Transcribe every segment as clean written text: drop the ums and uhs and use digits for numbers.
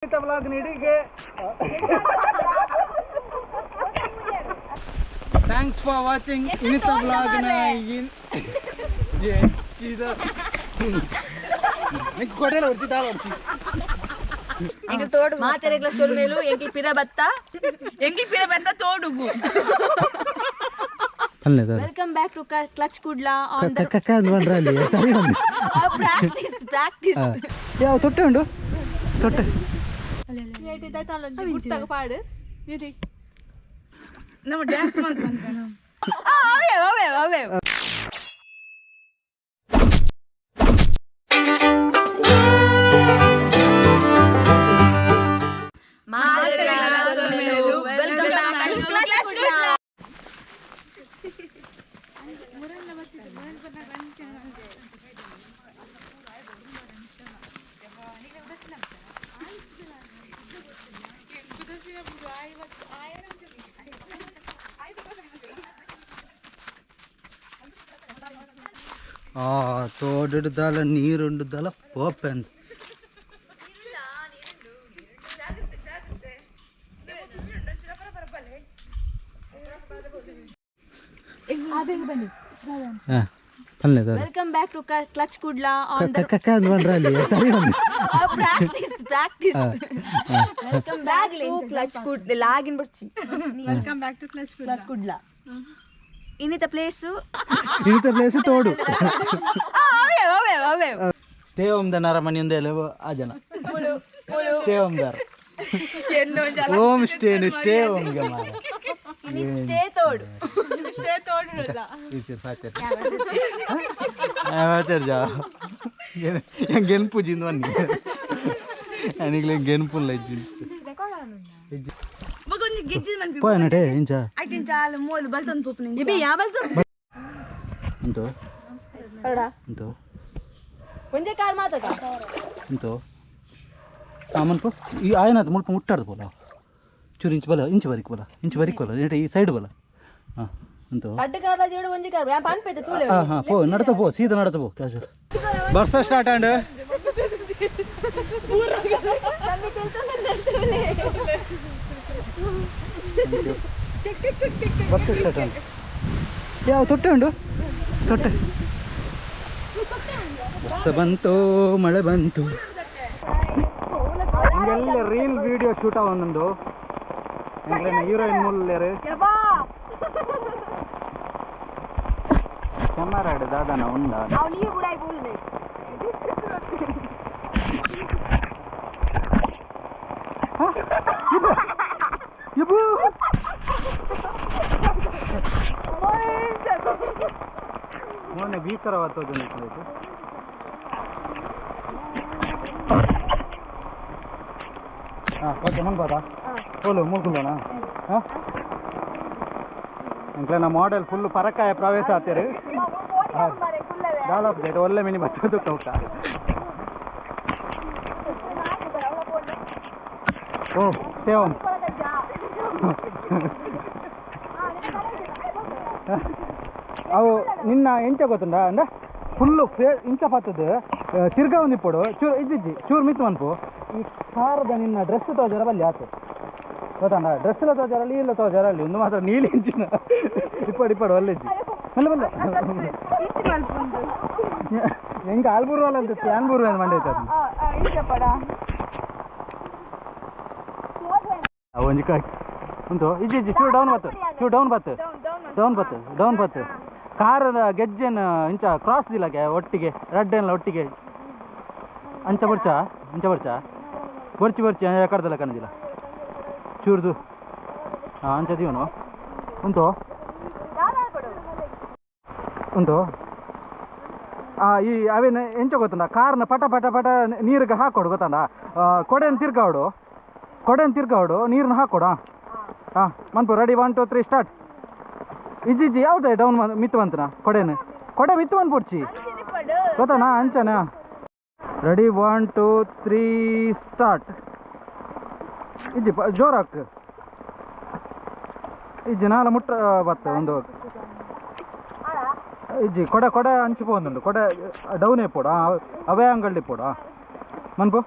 Vlog ನಿಡಿಗೆ thanks for watching Initha vlog ನ ಕೊಡೆಲ ಒರ್ಚಿ ದಾಲ ಒರ್ಚಿ ಎಂಕಲ್ ತೋಡು ಮಾತೆರೆಗ್ಲ ಸೊಲ್ಮೇಲು ಎಂಕಲ್ ಪಿರ ಬತ್ತ ಎಂಕಲ್ ಪಿರ ಬತ್ತ ತೋಡುಗು. Welcome back to clutch Kudla on the ಕಕ್ಕ ಅಂದ್ಕೊಂಡ್ರೆ ಅಲ್ಲಿ ಸರಿ ಒಂದು ಪ್ರಾಕ್ಟೀಸ್ ಪ್ರಾಕ್ಟೀಸ್. ಯಾವ ತೊಟ್ಟೆ ಉಂಡು ತೊಟ್ಟೆ. ನಮ್ಮ ಡ್ಯಾನ್ಸ್ ಮಾಡ್ಕೊಂತ ಅವೇ ಅವೇ ಅವೇ. Welcome back to clutch Kudla. ಆ ತೋಡಿಡ್ದಲ ನೀರುಂಡುದಲ ಪೋಪೆಂದು. Welcome back to clutch Kudla on the ಕಕ್ಕ ಅಂದ್ಕೊಂಡ್ರೆ ಅಲ್ಲಿ ಸರಿ ಒಂದು practice practice. Welcome back to clutch Kudla login ಬರ್ಚಿ. Welcome back to clutch clutch Kudla ಇನ್ನಿತ place ಇನ್ನಿತ place ತೋಡು. ಅವೇ ಅವೇ ಅವೇ. ಸ್ಟೇ ಹೋಮ್ the ನರಮನಿ ಒಂದೇ ಆ ಜನ ಸ್ಟೇ ಹೋಮ್ ದಾರ ಹೋಮ್ ಸ್ಟೇನು ಸ್ಟೇ ಹೋಮ್ಗೆ ಮಾರ. ಇನ್ನಿತ ಸ್ಟೇ ತೋಡು. ಸ್ಟೇ ತೋಡು. ಜಾ ಗೆನ್ಪು ಜಿಂದು ಬನ್ನಿ ಅನಿಗ್ಲೆ ಗೆನ್ಪುಲ್ಲ ಇಜ್ಜಿ. ಮಗೊಂದು ಗೆಜ್ಜಿ ಮನ್ಪಿ. ಪೋಯನಟೆ ಇಂಚ. ಐಟಿನ್ ಚಾಲು ಮೋಲು ಬಲ್ತೊಂದು ಪೂಪು ನಿಂಚ. ಇಬಿ ಯಾವಲ್ತು. ಉಂಟು ಅಡ ಉಂಟು. ಒಂಜೆ ಕಾರ್ ಮಾತಕ. ಉಂಟು ಆ ಮನ್ಪು ಈ ಆಯನದ ಮುಲ್ಪ ಮುಟ್ಟಾಡ್ದು ಬೋಲ ಚೂರು ಇಂಚು ಬಲ ಇಂಚು ಬರಿಕ್ ಬಲ ಇಂಚು ಬರಿಕ್ ಬಲ ಏಟ ಈ ಸೈಡ್ ಬಲ ಹಾಂ ಉಂಟು. ಅಡ್ಡ ಕಾರ್ ಜೋಡು ಒಂಜೆ ಕಾರ್ ಯಾ ಪನ್ಪೈತೆ ತೂಲೆ. ಹಾಂ ಹಾಂ ಪೋ ನಡತ ಪೋ ಸೀದಾ ನಡತ ಪೋ ಕ್ಯಾಶುವಲ್ ಬರ್ಸ ಸ್ಟಾರ್ಟ್ ಆಂಡ್ ಬರ್ಸ ಸ್ಟಾರ್ಟ್ ಆಂಡ್ ಯಾವ ತೊಟ್ಟೆ ಉಂಡು ತೊಟ್ಟೆ. ಬರ್ಸ ಬಂತು ಮಳೆ ಬಂತು. ಹಿಂಗೆಲ್ಲ ರೀಲ್ ವಿಡಿಯೋ ಶೂಟ್ ಒಂದೊಂದು ಹೀರೋಯಿನ್ ಮುಲ್ಲೇರು ಕ್ಯಾಮರಾ ದಾದಾನ ಉಂಡ. ಅವ್ ನೀರು ಕೂಡ ಬೋಲ್ದೆ. ಇಬ್ಬು ಮೊನ್ನೆ ಭೀಕರವಾದ ಆಯ್ತು. ಹಾಂ ಓಕೆ ಮನ್ಬೋದಾ ಹೋಲು ಮೂಲ್ಕುಲ್ಲೋಣ. ಹಾಂ ಎಂಕ್ಲೆನ ಮಾಡೆಲ್ ಫುಲ್ ಪರಕಾಯ ಪ್ರವೇಶ ಆತೀರಿ ದಾಲಪ್ ಡೇಟ್ ಒಳ್ಳೆ ಮಿನಿ ಬರ್ತದೆ ಕೌಕ. ಓ ಸ್ಟೇ ಹೋಮ್. ಅವು ನಿನ್ನ ಎಂಚ ಗೊತ್ತುಂಡ ಅಂದ ಫುಲ್ಲು ಫೇ ಇಂಚ ಪತ್ತದು ತಿರ್ಗಾ ಒಂದು ಇಪ್ಪಡು ಚೂರು ಇಜ್ಜಿಜ್ಜಿ ಚೂರು ಮಿತ್ತು ಮನ್ಪು ಈ ಕಾರದ ನಿನ್ನ ಡ್ರೆಸ್ ತೋಜರ ಬಲ್ಲಿ ಆತು ಗೊತ್ತಂಡ ಡ್ರೆಸ್ ಎಲ್ಲ ತೋಜರಲ್ಲಿ ಇಲ್ಲ ತೋಜರಲ್ಲಿ ಒಂದು ಮಾತ್ರ ನೀಲಿ ಇಂಚಿನ ಇಪ್ಪಡು ಇಪ್ಪಡು ಒಳ್ಳೆ ಇಜ್ಜಿ ಮೆಲ್ಲ ಮೆಲ್ಲ ಹೆಂಗೆ ಆಲ್ಬೂರು ಅಲ್ಲ ಅಂತ ಆನ್ಬೂರು ಏನು ಮಂಡೆ ಐತೆ ಅದು ಒಂಜಿ ಕಾಯಿ ಉಂಟು ಇಜ್ಜಿ ಇಜ್ಜಿ ಚೂರು ಡೌನ್ ಬತ್ತು ಚೂರು ಡೌನ್ ಬತ್ತು ಡೌನ್ ಬತ್ತು ಡೌನ್ ಬತ್ತು ಕಾರದ ಗೆಜ್ಜೆನ ಇಂಚ ಕ್ರಾಸ್ ದಿಲ್ಲಗೆ ಒಟ್ಟಿಗೆ ರಡ್ಡೆಲ್ಲ ಒಟ್ಟಿಗೆ ಅಂಚ ಬರ್ಚ ಅಂಚ ಬರ್ಚ ಬರ್ಚಿ ಬರ್ಚಿ ಕಡ್ದಲ್ಲ ಕಣದಿಲ್ಲ ಚೂರ್ದು ಹಾಂ ಅಂಚ ದೀವನು ಉಂಟು ಉಂಟು. ಈ ಅವೇನು ಎಂಚ ಗೊತ್ತುಂಡ ಕಾರ್ನ ಪಟ ಪಟ ಪಟ ನೀರಿಗೆ ಹಾಕೋಡು ಗೊತ್ತಂಡ ಕೊಡೆಯನ್ನು ತಿರ್ಗಾವಡು ಕೊಡೆಯನ್ನು ತಿರ್ಗಾವಡು ನೀರನ್ನ ಹಾಕೋಡು. ಹಾಂ ಮನ್ಪು ರೆಡಿ 1 2 3 ಸ್ಟಾರ್ಟ್. ಇಜ್ಜಿ ಇಜ್ಜಿ ಯಾವುದೇ ಡೌನ್ ಮಿತ್ತು ಬಂತನ ಕೊಡೆನು ಕೊಡೆ ಮಿತ್ತು ಬಂದ್ಬಿಡ್ಚಿ ಗೊತ್ತಣ್ಣ ಅಂಚನ ರೆಡಿ 1 2 3 ಸ್ಟಾರ್ಟ್. ಇಜ್ಜಿ ಜೋರಾಕ್ ಇಜ್ಜಿ ನಾಲ ಮುಟ್ಟ ಬತ್ತ ಒಂದು ಇಜ್ಜಿ ಕೊಡೆ ಕೊಡೆ ಅಂಚು ಪೋಂದುಂಡು ಕೊಡೆ ಡೌನ್ ಇಪ್ಪೋಡು ಅವೇ ಅಂಗಡಿ ಇಪ್ಪೋಡು ಮನ್ಪು.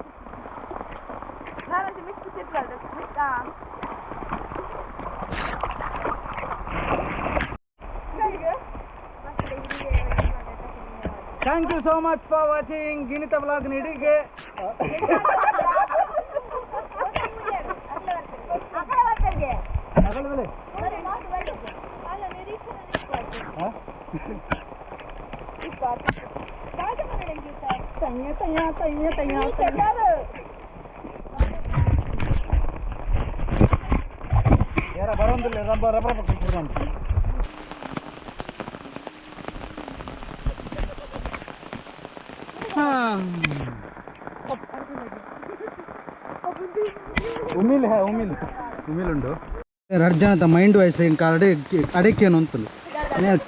Thank you so much for watching Ginita vlog ನಿಡಿಗೆ. ಬರೋದಿಲ್ಲ ರಬ್ಬರ್ ರಬ್ಬರ್ ಪಕ್ಕ. ಉಮಿಲ್ ಹೇ ಉಮಿಲ್ ಉಮಿಲ್ ಉಂಡು ಎರಡು ಜನದ ಮೈಂಡ್ ವೈಸ್ ಇಂಕ ಅಡೆ ಅಡಕ್ಕೇನು ಅಂತಲು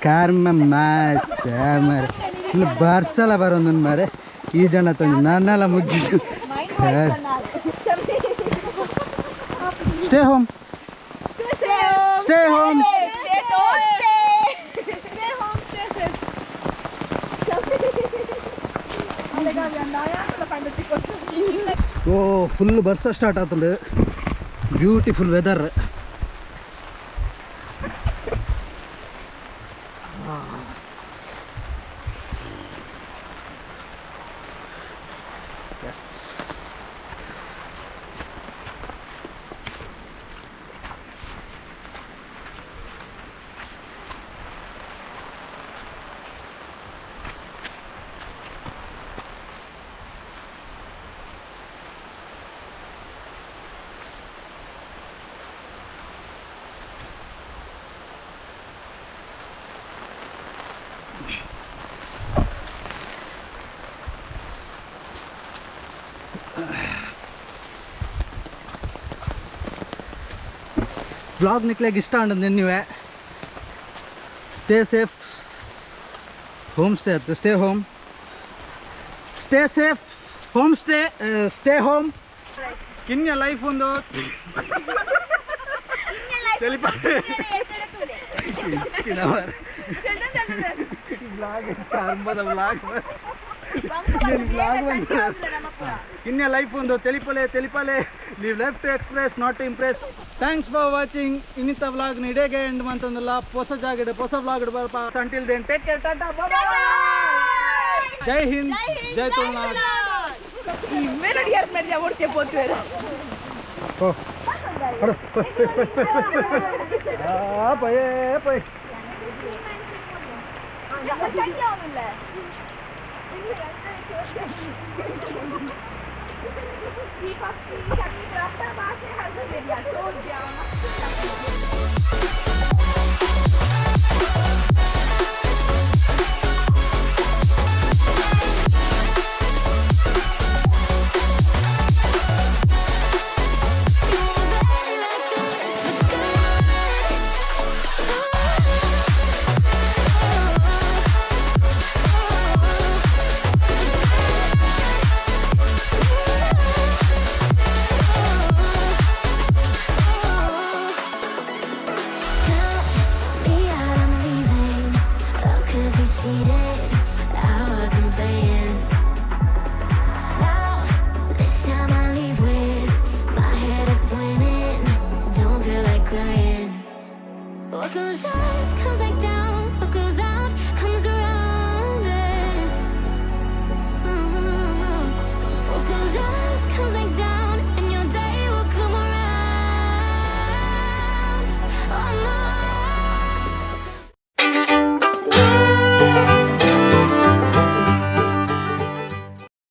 ಕಾರ್ಮ ಮಾಸ್ ಮಾರೆ ಇನ್ನು ಬರ್ಸಲ ಬರೋದು ಮಾರೆ ಈ ಜನ ತಂದು ನನ್ನೆಲ್ಲ ಮುಗ್ಗಿ. Stay home, stay home. Oh full ಬರ್ಸ ಸ್ಟಾರ್ಟ್ ಆತಂಡು. Beautiful weather. Vlog ನಿಕ್ಲೆಗ್ ಇಷ್ಟ ಅಂಡ್ ನೀವೇ ಸ್ಟೇ ಸೇಫ್ ಹೋಮ್ ಸ್ಟೇ ಆಯ್ತು. Stay home, stay safe, home stay, stay home. ಕಿನ್ಯ life ಒಂದು ಕಿನ್ಯ ಲೈಫ್ ಒಂದು ತೆಲಿಪಲೆ ತೆಲಿಪಲೆ. Live left to express, not to impress. Thanks for watching ಇನ್ನಿತ vlog ಇಡೇಗೆ end ಮಂತಂದಲ್ಲ. ಹೊಸ ಜಾಗಡ್ ಹೊಸ vlog ಬರ್ಪ. Until then take care, tata, bye. Jai Hind, Jai Tulunadu.